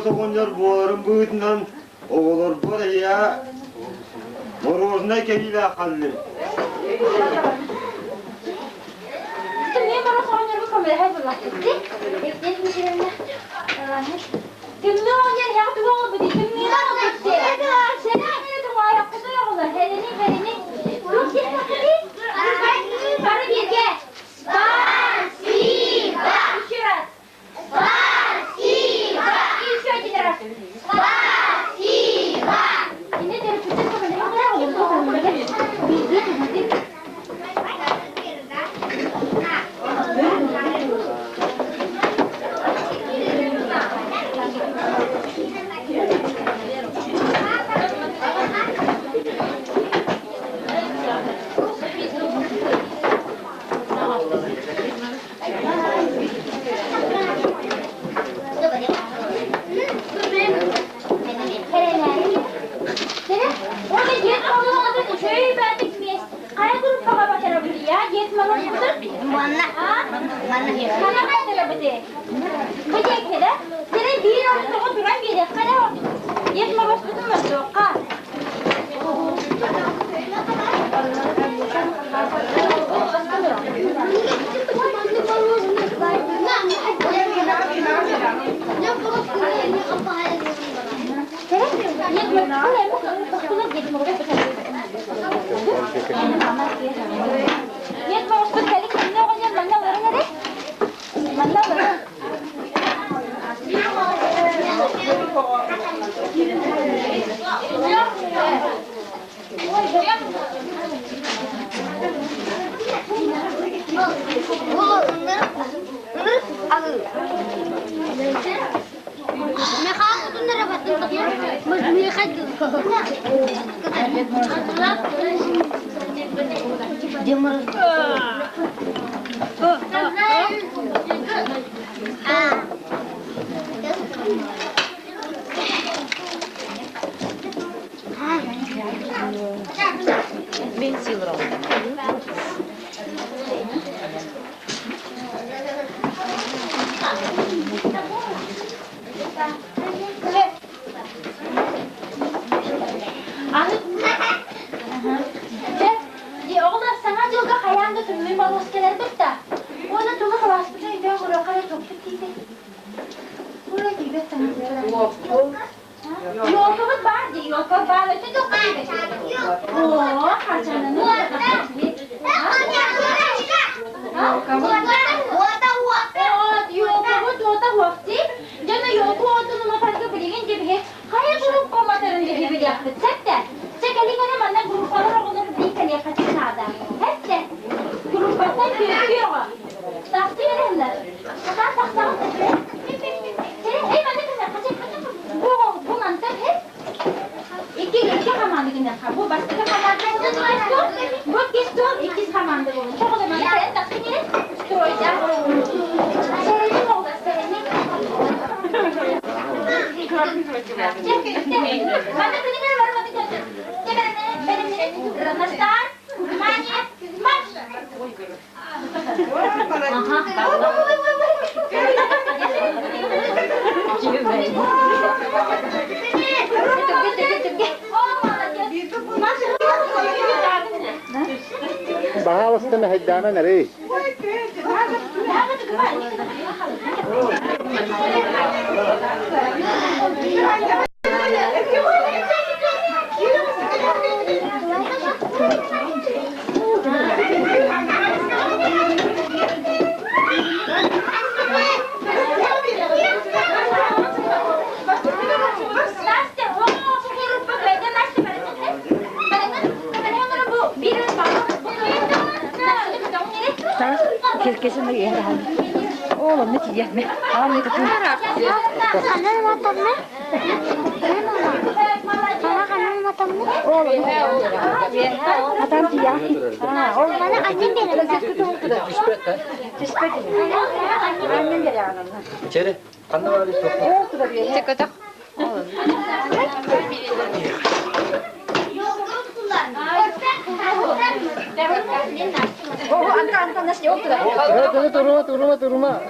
Моруос оҕонньор буоларын быһыытынан оҕолорбор эйээ мороженай кэриилээх халлым. Тымныы оҕонньор эһэҕэ тугу оҥорбутуй? Тымныынан оҥорбут. Туох диэтэххитий? Бары бииргэ. Спасибо! Еще раз. Спасибо! И еще один раз. Спасибо! Манна. Дед Морозпут кэлин кимнэ оҕонньор манна олорон эрэ? Манна олорон. Аны Дьэ, оҕолор саҥа дьылга хайаан да тымныы Моруос кэлэрбит да. Уонна тугу кылааспытын өйдөөн көрүөххэ эрэ туохпут тиийбэт. Ура тиийбэт саҥа Ёлкабыт баар дии, ёлка баар өтө туохха тиийбэт. Оо, хачананы Ёлкабыт уота уох дии. Дьоно ёлка уотун уматарга билигин дьэбиһи хайа группа уматарын биһи билиэхпит сэттэ. Чэ кэлиҥ эрэ манна группалар оҕолору биир кэлиэххитин наада. Эттэ. Группаттан түөртүү оҕо. Тахсыы эрэллэр. Хатаан тахсаҕын Чэ, эй манна кэлэ, хача, хача. Бу бу мантан һэ. Икки икки хамаанда гыныахха. Бу бастакы хамаанда буолун, бу иккис туол, иккис хамаанда буолун. Чэ, оҕолор манна кэлэн тахсыҥ эрэ. Стройда. Сэрэниҥ оҕолор, сэрэниҥ. Чэ, манна күнүҥ эрэ барымады көрдүм. Чэ, бэлэмнэнин. На старт, внимание, марш! Баһаалыста мэһэйдээмэн эрэй. Настя, о, бу группа Настя, Киркесин Оğlum ne diyeceğim? Oğlum. Adam diye. Bana annem İçeri. Kanna var bir Evet evet durma durma durma.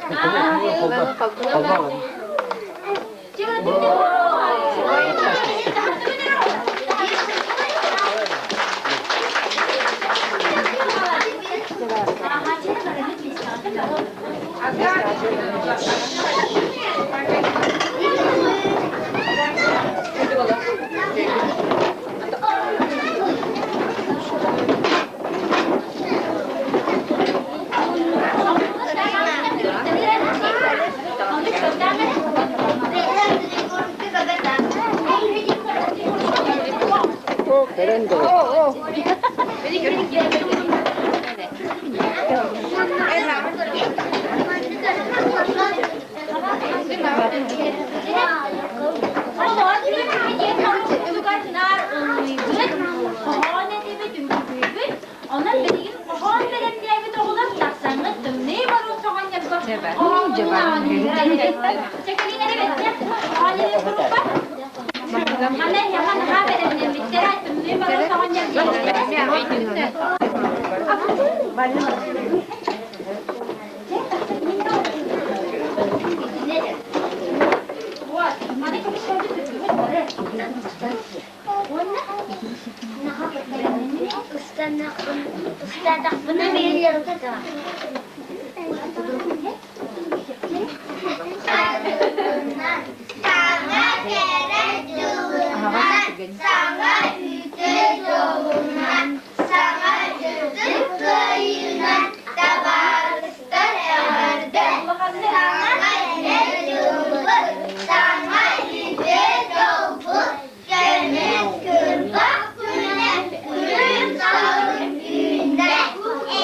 Онон билигин хоһоон бэлэмнээбит оҕолор тахсаҥҥыт тымныы боруок соҕонньорго Мана эһиэхэ наһаа бэлэмнэммиттэрэ тымныы боруок соҕонньор Вот, маны Саҥа кэрэ дьылынан, саҥа үтүө дьолунан, саҥа дьылдьыт кыайыынан табаарыстар эҕэрдэ! Саҥа эдэр дьылбыт, саҥа үтүө дьолбут, көмүс кырбах күнэ күлүм салгын үүннэ,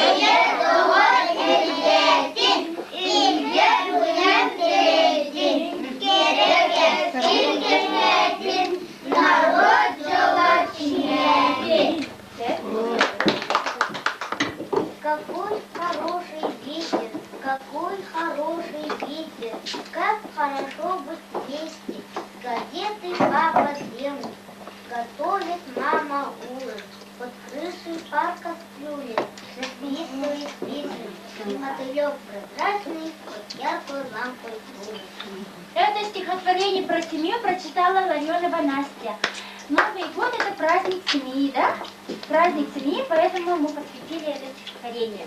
эйэ доҕор элээтин, илгэ быйаҥ бэйэтин, кэрэ кэскил кэҥээтин, норуот дьоло чиҥээтин. Какой хороший ветер, какой хороший ветер, как хорошо быть вместе. Газеты папа делает, готовит мама ужин. Под крышей парка сплю я, насвистывает песню, и мотылек прозрачный под яркой лампой кружит. Это стихотворение про семью прочитала Ларионова Настя. Новый год – это праздник семьи, да? Праздник семьи, поэтому мы посвятили это стихотворение.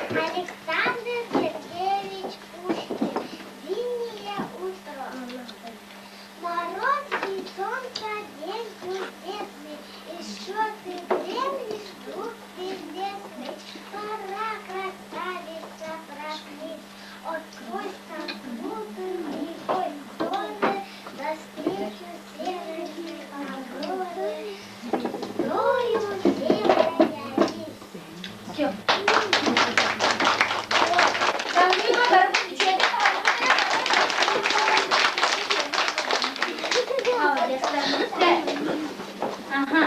Александр Сергеевич Пушкин. Зимнее утро. Мороз и солнце, день чудесный, Еще ты дремлешь, друг прелестный. Пора, красавица, проснись, Открой сомкнутые сонны, Навстречу серой погоды, Звездою серая вись. Все. Ага.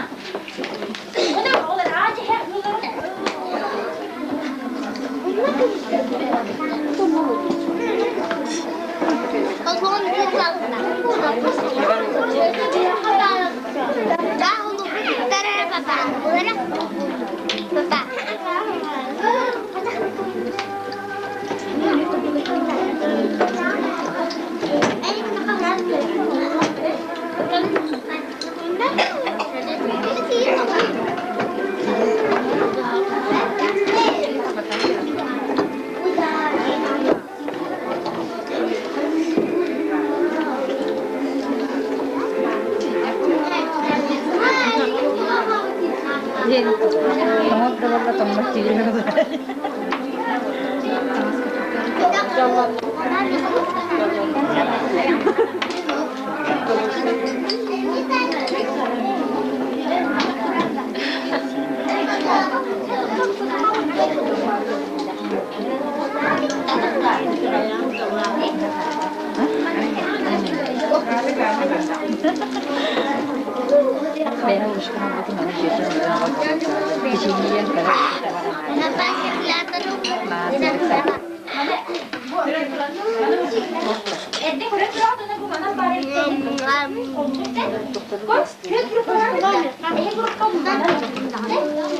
Эрдэ көрөн тураҕытына бу манан баар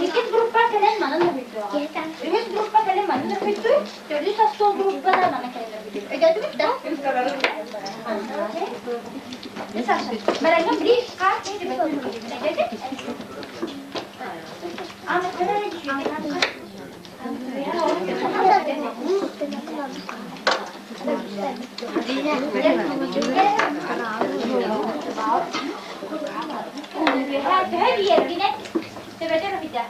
Иккис группа кэлэн манан Үһүс группа кэлэн манан. манна өрүһүйдү, төрдүс остуол группалар манна кэлэн өрүһүйдү. Өйдөөтүгүт да? Саша, бараҥҥа били хаар киһи өйдөөтү? Аны көрөр Төһө биэргинэн төбөтөр үһүдэ.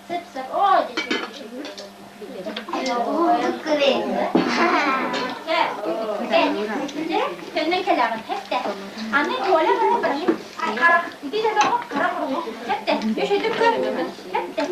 Сып-сып, оо, Төннөн кэлэҕин, хэттэ. Аны Коля бара барайын. Харах, ити да харах хэттэ. Үш өтүк көр, хэттэ.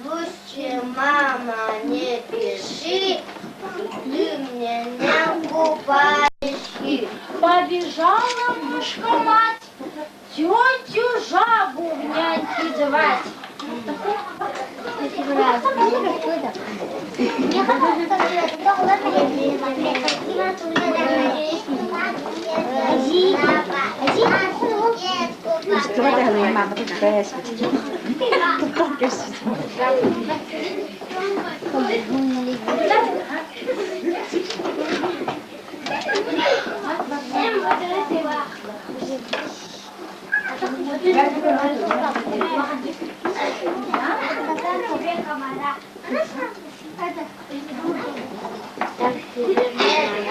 Лучше, мама, не пиши, ты мне няньку поищи. Побежала мышка-мать тетю жабу в няньки звать.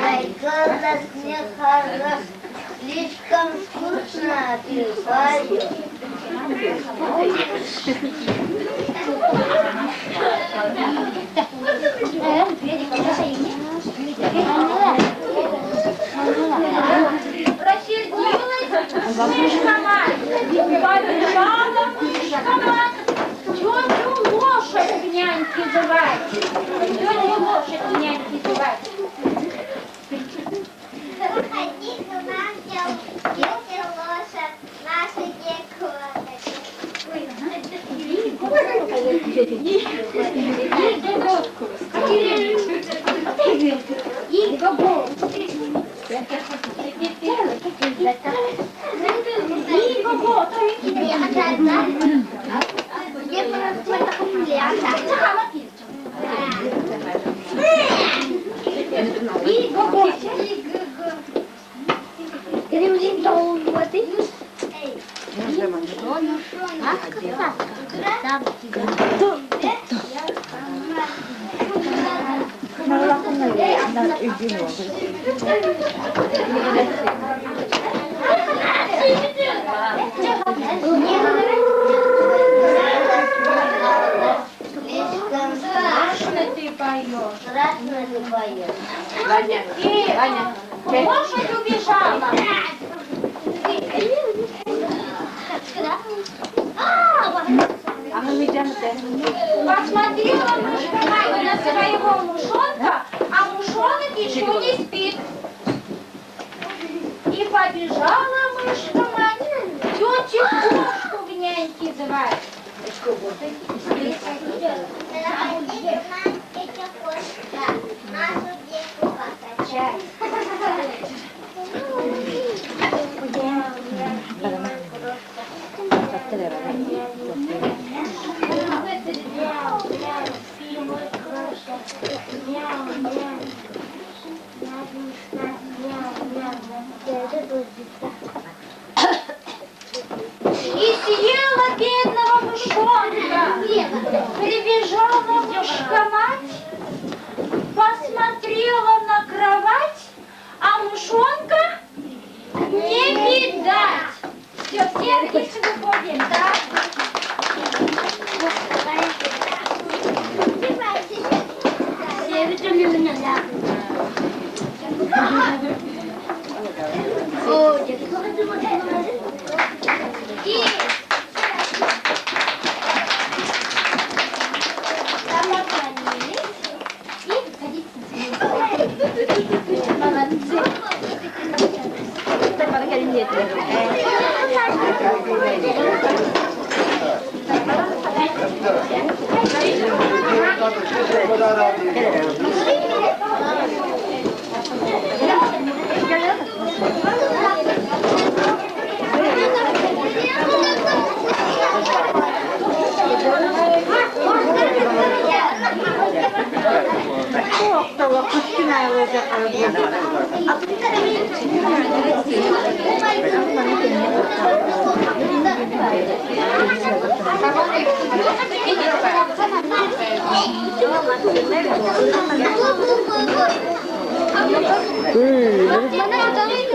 Ай, голос нехорош, слишком скучно ты поешь. Рассердилась мышка-мать, побежала мышка-мать тетю лошадь в няньки звать. Тетю лошадь в няньки звать. Заходи к нам, тетя лошадь, наша Слишком Страшно ты поешь. страшно ты поешь. И лошадь убежала. Посмотрела мышка мать на своего мышонка, а мышонок еще не спит. И побежала мышка мать тетю кошку в няньки звать. Заходи к нам, тетя кошка, нашу деку покачай. И съела бедного мышонка. Прибежала мышка мать, посмотрела на кровать, а мышонка не видать. Все, все отлично выходим, да? И поклонились и садитесь. Молодцы.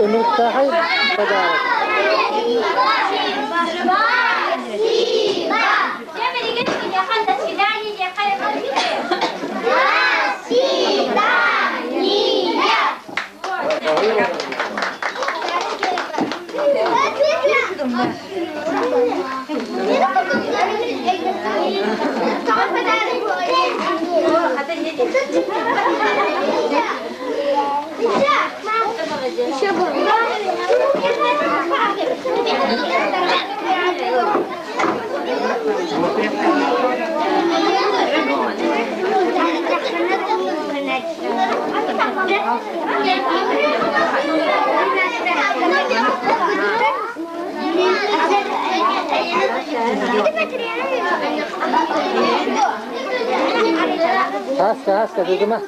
Ыныртаахай подарок. Спасибо. Дьэ, билигин киниэхэ до свидания диэххэ эрэ До свидания. Хаска, хаска, тутума.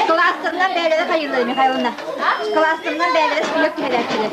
Кылаастарынан бээлэрэ хайыыллар Михайловна. Кылаастарынан бээлэрэ спилек түһэрээччилэр.